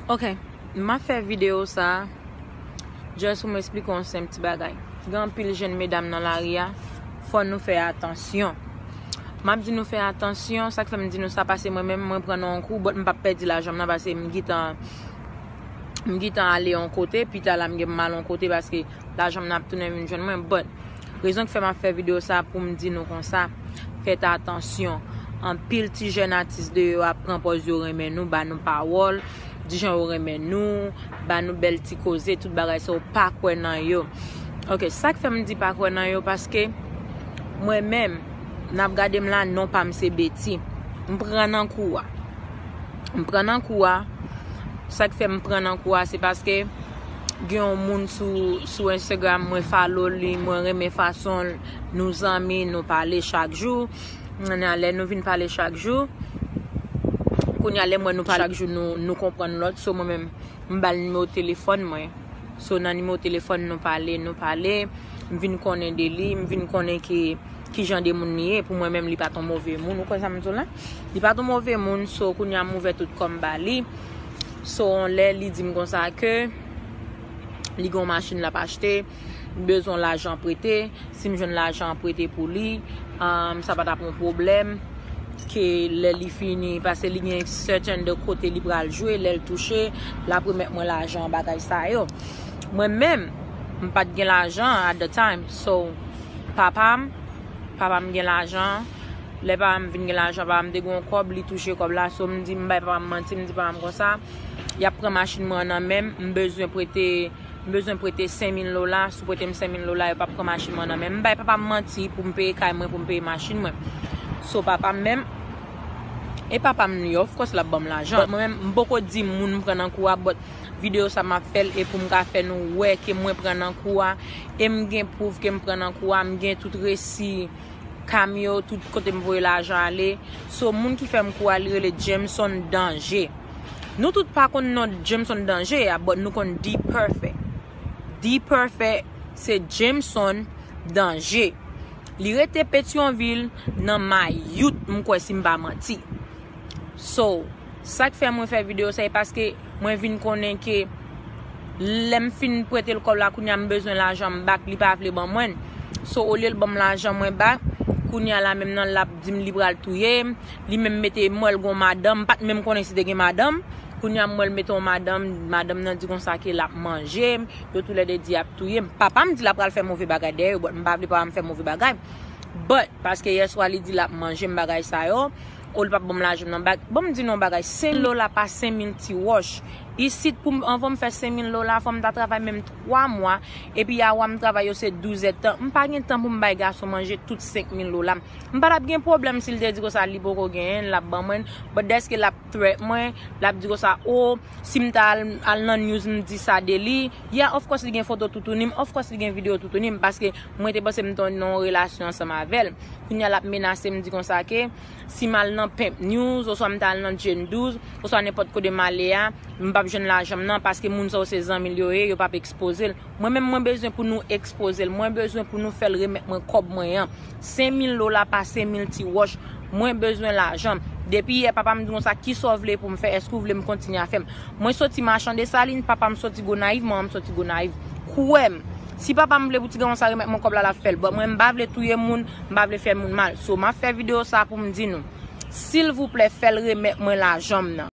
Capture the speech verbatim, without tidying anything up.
Ok, m ap fè videyo sa a just pou m eksplike yon senp ti bagay. Gen anpil jèn medam nan lari a, fò nou fè atansyon. M ap di nou fè atansyon, sa k fè m di nou sa, paske mwen menm, mwen pran nan yon kou, but m p ap pèdi lajan m nan, paske m gentan, m gentan ale yon kote, pita la m gen m al yon kote, paske lajan m nan ap tounen vin jwenn mwen, but rezon ki fè m ap fè videyo sa pou m di nou konsa, fèt atansyon. Anpil ti jèn atis deyò ap pran pòz yo renmen nou, ba nou pawòl, di jan yo renmen nou, ba nou bèl ti koze, tout bagay sa yo pa kwè nan yo. Ok, sa k fè m di pa kwè nan yo, paske mwen menm, n ap gade m la, non pa m se Betty. M pran nan kou a. M pran nan kou a. Sa k fè m pran nan kou a, se paske gen yon moun sou, sou Instagram, mwen follow li, mwen renmen fason l, nou zanmi, nou pale chak jou. Kounye a, lè nou vin pale chak jou, kounye a, lè m wè nou pale chak jou, nou, nou konprann lòt. So, mwen menm, m ba l nimewo telefòn mwen. So, nan nimewo telefòn, nou pale, nou pale. M vin konnen de li, m vin konnen ki, ki jan de moun li ye. Pou mwen menm, li pa t yon move moun. Ou konn sa m di w la? Li pa t yon move moun. So, kounye a, m ouvè tout kò m ba li. So, yon lè, li di m konsa ke li gen yon machin l ap achte, li bezwen lajan prete. Si m jwenn lajan prete pou li, um, sa pa t ap yon pwoblèm. Ke lè li fini, paske li gen sèten de kote li pral jwe, lè l touche, l ap remèt mwen lajan, bagay sa yo. Mwen menm, m pa t gen lajan at the time. So, papa m, papa m gen lajan. Lè papa m vin gen lajan, papa m te gen yon kòb, li touche kòb la. So, m di, m bay papa m manti, m di papa m konsa, y ap pran machin mwen an nan men m, m bezwen prete M bezwen prete senk mil dola. Si w prete m senk mil dola, yo p ap pran machin mwen nan men m. M bay papa m manti pou m peye kay mwen, pou m peye machin mwen. So, papa m menm, e papa m li, of course, l ap ban m lajan. But mwen menm, m poko di moun m pran nan kou a, but videyo sa m ap fè l e pou m ka fè nou wè ke mwen pran nan kou a, e m gen pwouv ke m pran nan kou a, m gen tout resi ka m yo, tout kote m voye lajan ale. So, moun ki fè m kou a, li rele Jameson Danger. Nou tout pa konn non Jameson Danger a, but nou konn D-Perfect. D-Perfect se Jameson Danger. Li rete Petyonvil nan Mayout, m kwè, si m pa manti. So, sa k fè mwen fè videyo sa, e paske mwen vin konnen ke lè m fin prete l kòb la, kounye a m bezwen lajan m back, li pa vle ban mwen l. So, olye l ban m lajan mwen back, kounye a la menm nan l ap di m li pral touye m, li menm mete m wè l gon madanm, m pa t menm konnen si te gen madanm. Kounye a m wè l mete yon madanm, madanm nan di konsa ke l ap manje m, yo toulède di y ap touye m. Papa m di l ap pral fè move bagay dèyè yo, but m pa vle papa m fè move bagay. But, paske yèswa li di l ap manje m bagay sa yo, ou l p ap ban m lajan m nan back. Ban m di nou yon bagay, senk mil dola pa senk mil ti wòch. Isit pou m, anvan m fè senk mil dola, fò m ta travay menm twa mwa, epi awa m travay yo se douz èdtan. M pa gen tan pou m bay gason manje tout senk mil dola m. M pa t ap gen pwoblèm si l te di konsa li poko genyen l, l ap ban mwen l, but dèske l ap threat mwen, l ap di konsa, o, si m ta al, al nan news, m di sa de li. Yeah, of course, li gen foto toutouni m, of course, li gen videyo toutouni m, paske mwen te panse m te nan yon relasyon ansanm avè l. Kounye a, l ap menase m, di konsa ke si m al nan Pimp News, oswa m ta al nan Jane douz, oswa nenpòt kote m ale a, m p ap jwenn lajan m nan, paske moun sa yo se zanmi l yo ye, yo p ap ekspoze l. Mwen menm, mwen bezwen pou nou ekspoze l. Mwen bezwen pou nou fè l remèt mwen kòb mwen an. Senk mil dola pa senk mil ti wòch. Mwen bezwen lajan m. Depi yè, papa m di konsa, kisa w vle pou m fè? Èske w vle m kontinye a fè m? Mwen soti Machan Desalin, papa m soti Gonayiv, manman m soti Gonayiv. Kwè m, si papa m vle pou ti gason sa remèt mwen kòb la, l ap fè l. But mwen, m pa vle touye moun, m pa vle fè moun mal. So, m ap fè videyo sa pou m di nou, silvouplè, fè l remèt mwen lajan m nan.